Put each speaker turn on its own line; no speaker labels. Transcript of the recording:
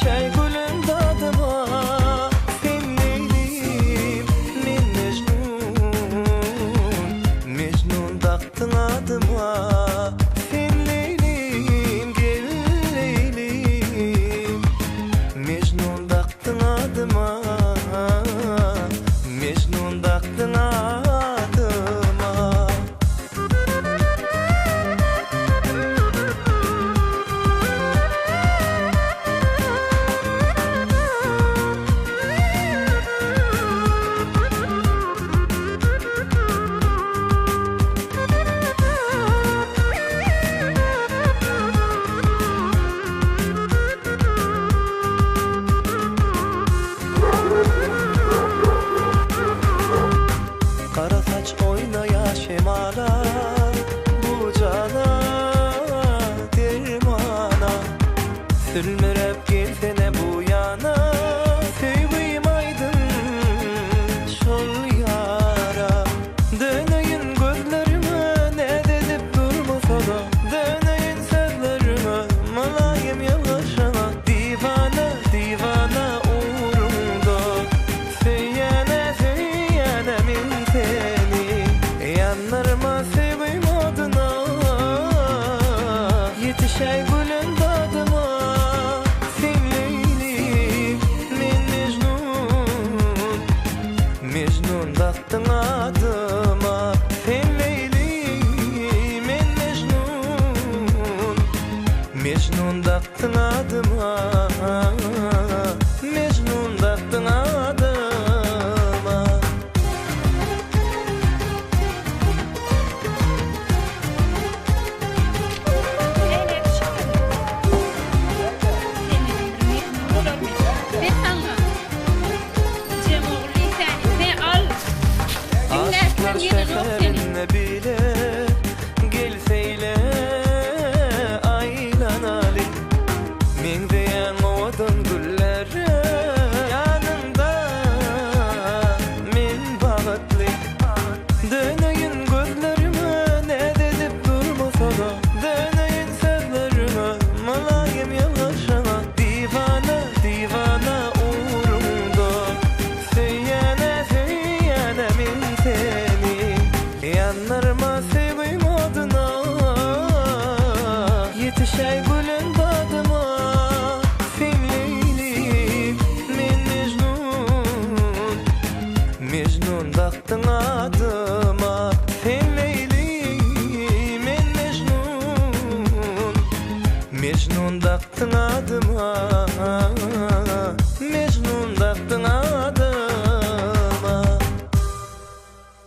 Ýetişäý gülüm dadyma Sen Leýlim, men Mejnun Mejnun dakdyň adyma Sen Leýlim, gel Leýlim Mejnun dakdyň adyma Mejnun dakdyň adyma. Gara saç oýnaýar şemala, Bu jana dermana. Sülmüräp gelsene bu ýana, Söýgim aýdyň şol ýara. Döneýin gözleriňe, näz edip durmasa-da, Döneýin sözleriňe, mylaýym ýylgyrşyňa. Diwana, diwana ugruňda, Söýýän-ä, söýýän-ä men seni. Ýandyrma söýgim oduna, Ýetişäý gülen dadyma. Sen Leýli, men Mejnun, Mejnun dakdyň adyma. Sen Leýli, men Mejnun, Mejnun dakdyň adyma. Mejnun dakdyň adyma. Aşyklar şäherinde bile Gelseýle aýlanaly. Meňzeýäň owadan güllere Ýanyňda men bagtly. Döneýin gözleriňe Näz edip durmasa-da Döneýin sözleriňe Mylaýym ýylgyrşyňa Diwana, diwana ugruňda Söýýän-ä, söýýän-ä men seni Ýandyrma söýgüň oduna Ýetişäý gülen badyma Sen Leýli, men Mejnun Mejnun dakdyň adyma Sen Leýli, men Mejnun Mejnun dakdyň adyma.